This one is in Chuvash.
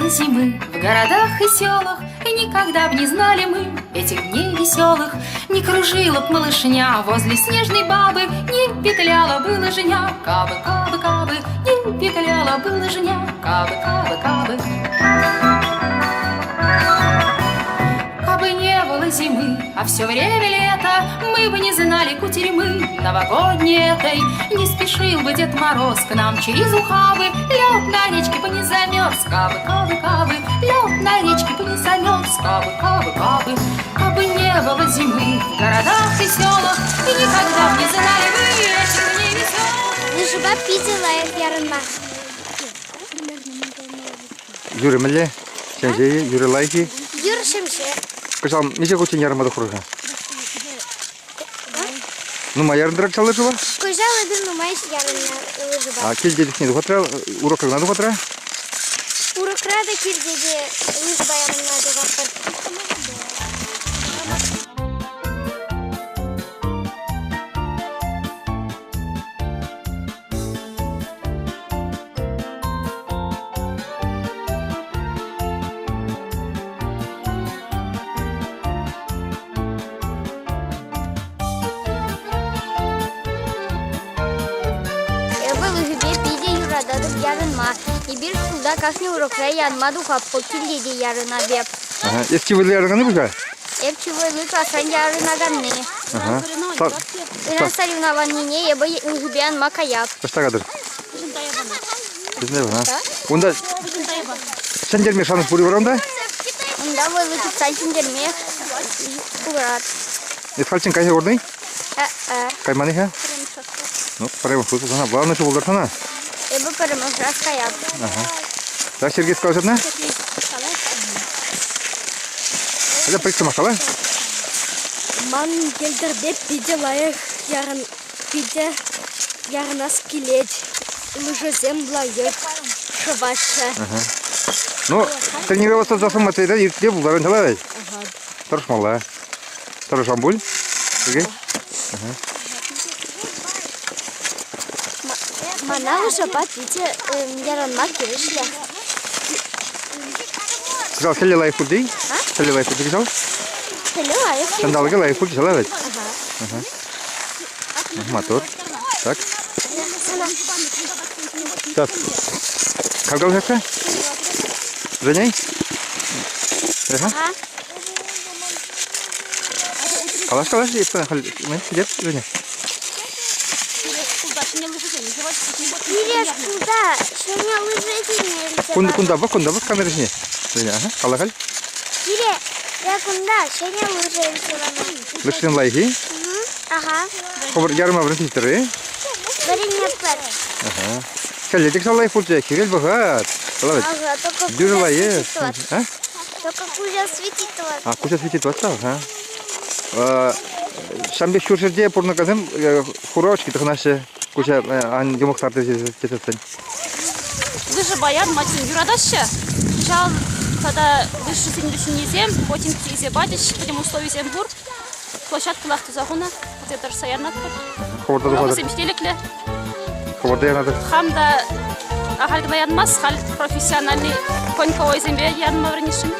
было зимы в городах и селах, И никогда б не знали мы этих дней веселых. Не кружила б малышня возле снежной бабы, Не петляла бы лыжня, кабы, кабы, кабы, Не петляла бы лыжня, кабы, кабы, кабы. Кабы не было зимы, а все время лето, Мы бы не знали кутерьмы новогодней этой. Не спешил бы Дед Мороз к нам через ухабы, Лед на речке бы не замерз, кабы, кабы, кабы, Лед на речке бы не замерз, кабы, кабы, кабы. Кабы не было зимы в городах и селах, И никогда б не знали мы этих дней веселых. Лыжӑпа питӗ лайӑх ярӑнма. Юрӗ мӗнле? Ҫемҫе-и? Юрӗ лайӑх-и? Юр ҫемҫе. Кӑҫал миҫе хутчен ярӑнма тухрӑр-ха? Нумай ярӑнтӑрак ҫав лыжӑпа? Кӑҫал эпир нумай ярӑннӑ лыжӑпа. А килте чухне тухатра, урокра кӑна тухатра? Урокра та килте те лыжӑпа ярӑнма тухатпӑр. Эпӗ лӑхӗпе питӗ юрататӑп ярӑнма. Эпир шкулта кашни урокра ярӑнма тухатпӑр, килте те ярӑнап эп. Эс чи вӑйлӑ ярӑнаканни пуль-ха? Эп чи вӑйлӑ класран ярӑнаканни. Ыран соревнованине эпӗ лӑхӗпе анма каяп. Ӑҫта катӑр? Пӗтӗм Унта ҫӗнтерме шанӑҫ пур-и вара унта? Унта вӑйлӑ чупсан ҫӗнтерме пулать. Эс хальччен кайса курнӑ-и? Кайман-и-ха? Ну, пӗрремӗш хут сана главное, что пултӑр сана. Эпӗ пӗрремӗш раз каяп. Ага. Так, Сергей сказал, одна? Это приксымах кала? Ман йӗлтӗрпе питӗ лайӑх ярӑн питӗ ярӑнас килет. Лыжӑсем лайӑх шӑваҫҫӗ. Ну, тренироваться засуматься иртте пултаран чалай. Тӑрӑшмалла. Тӑрӑшам пуль, Сергей? Мана лӑшапа питӗ ярӑнма килӗшрӗ. Кӑҫал хӗлле лайӑх пулчӗ-и? Хӗлле лайӑх пулчӗ кӑҫал? Хӗлле лайӑх. Ҫанталӑкӗ лайӑх пулчӗ, ҫала вӗт? Мотор. Так. Так. Как калаҫатса? Женей? Ага. Калаҫ, калаҫ, мӗн сидет, Женя? Пире шкулта ҫӗнӗ лыжӑсем Кунта, кунта пӑх, кунта пӑх камера ҫине. Женя, ага, кала-халь. Пире я кунта ҫӗнӗ лыжа илсе панӑ. Лыжсем лайӑх-и? Ага. Хӑвӑр ярӑма вӗрентетӗр-и? Вӗренетпӗр. Ага. Хӗлле те лайӑх пулчӗ, хӗвел пӑхать. Ага, только Дюжи куҫа лайӑх. светит вот. А? Только куҫа светит вот. А, куҫа светит вот ага. Ҫавӑн пек ҫурҫӗрте пурӑнакансем хура очки тӑхӑнаҫҫӗ, куҫа ан йӑмӑхтар тесессӗн. Лыжи баян мачсем юратаҫҫӗ. Кӑҫал тата лыжшӑсен вӗҫӗннисем ботинки илсе пачӗҫ, пӗтӗм условисем пур. Площадкӑлах туса хунӑ, пурте тӑрӑшса ярӑнатпӑр. Хӑвӑрта тухатӑр. Уроксем ҫителӗклӗ. Хӑвӑрта ярӑнатӑр. Хам та ахаль кӑна ярӑнмас, халь профессиональный коньковойсемпе ярӑнма вӗренесшӗн.